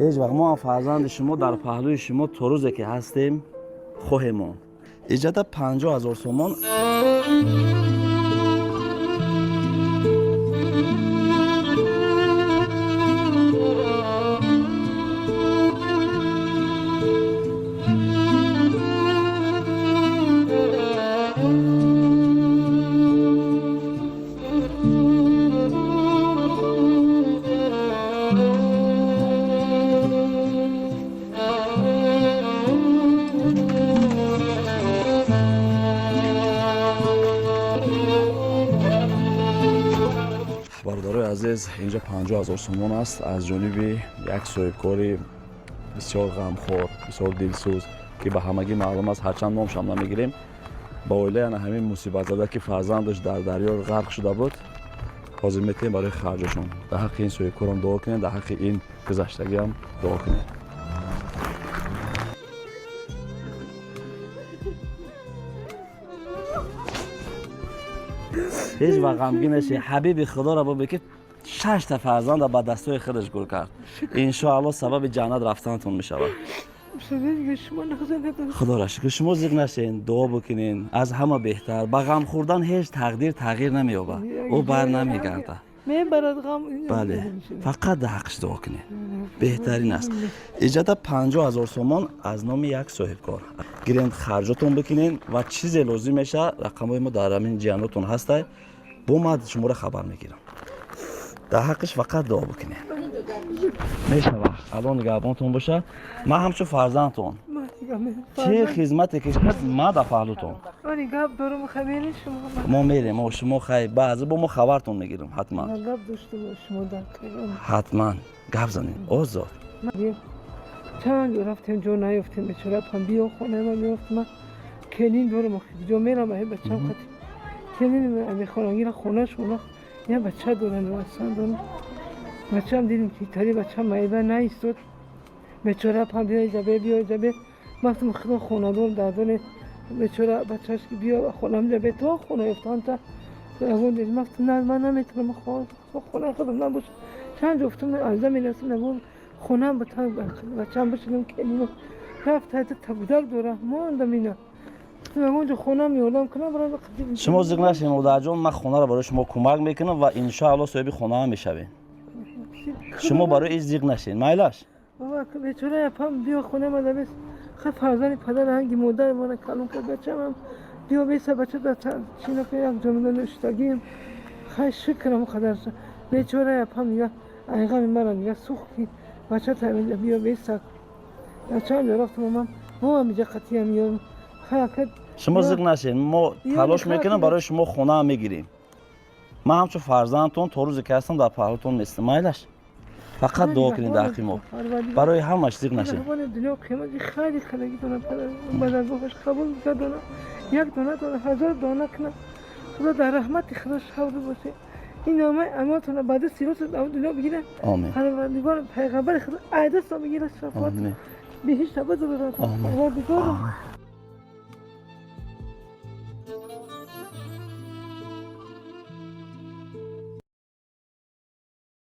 Ҳеҷ вақт мо ҳам фарзанди шумо дар паҳлӯи шумо то рӯзе ки ҳастем хоҳем монд. Иҷада 50 000 сомон. Бародарои азиз, инҷо 50 000 сомон аст аз ҷониби як соҳибкори бисёр ғамхор, бисёр дилсӯз, ки ба ҳамагӣ маълум аст, ҳарчанд номшам намегирем, ба оилаи ана ҳамин мусибатзада, ки фарзандаш дар дарё ғарқ шуда буд, ҳозир метиҳем барои харҷашон. Дар ҳаққи ин соҳибкорам дуо кунем, дар ҳаққи ин гузаштагиам дуо кунем. Ҳеҷ вақт ғамгин нашӣ. Ҳабиби худоро бубин, ки шашта фарзанда ба дастҳои худаш гул кард. Иншоалло, сабаби ҷаннат рафтанатон мешавад. Худоро шукр, шумо зиқ нашен, дуо бикунен, аз ҳама беҳтар. Ба ғам хӯрдан ҳеҷ тақдир тағйир намеёбад, ӯ бар намегардад. Мебарад ғам. Бале, фақат дар ҳаққиш дуо кунед, беҳтарин аст. Иҷада 50 000 сомон аз номи як соҳибкор гирен, харҷотон бикунен ва чизе лозим мешавад, рақамҳои мо дар ҳамин ҷиянотон ҳастай, бо ман шуморо хабар мегирам. Дар ҳаққиш фақат дуо бикунед. Мешава, Алло нигаҳбонтон боша. Ман ҳамчун фарзандтон, чӣ хизмате ки шуд, ман дар паҳлутон. Они гап дорум, хабери шумо. Мо мерем, мо шумо хай баъзе бо мо хабартон мегирам ҳатман. Гап дошта бош шумо дар. Ҳатман гап занем, озод. Чанд ҷо рафтем, ҷо наёфтем. Бечора пам биё хона ма меёфтем. Ма келин дорам, ҷо мерам аҳи бачам хати келин ами хонагира хонашона я бача дорам, асан дорам. Бачам дидим ки тари бачам маиба наистод. Бечора пам биё ҷабе, биё ҷабе. Махтум худо хонадор дардоне бечора бачаш ки биё хонам ҷабе то хона ёфтан та ягон дид. Махтум на, ман наметавонам, хона худам набош. Чанд ҷо гуфтам, азда мерасам, ягон хонам ба бачам бишинам. Келину рафт, та кӯдак дора мондам ина. Ягон ҷо хонам ёрдам кунам барам. Шумо зиқ нашед, модарҷон, ман хонаро барои шумо кӯмак мекунам ва иншоалло соҳиби хонаам мешавем. Шумо барои ин зиқ нашед, майлаш. Баба, бечора япам биё хона мада бес. Ха, фарзанди падар ҳанги модар мана калон кард бачамам. Биё беса бача да чина ка як ҷо нуштагим. Хай, шукрам қадар. Бечора япам дига айғами мара дига сухт ки бача та биё беса. Чанд ҷо рафтам ман мо ҳам иҷа қатиям ё хай ака. Шумо зиқ нашед, мо талош мекунам, барои шумо хонаам мегирем. Ман ҳамчун фарзандтон то рӯзе ки ҳастам дар паҳлутон местам, майлаш. Фақат дуо кунед дар ҳаққи мо, барои ҳамаш зиқ нашед. Ҳамони дунё қимати хайри халаги дона падаргоҳаш қабул гардона, як дона дона ҳазор дона кунам. Худо дар раҳмати худо шавду боше. Ин номаи амалтона баъди сироту дунё бигира. Омин. Парвардигор пайғамбари худо айдасто бигира шафоат. Омин. Биҳишта бизурад. Омин. Парвардигорам.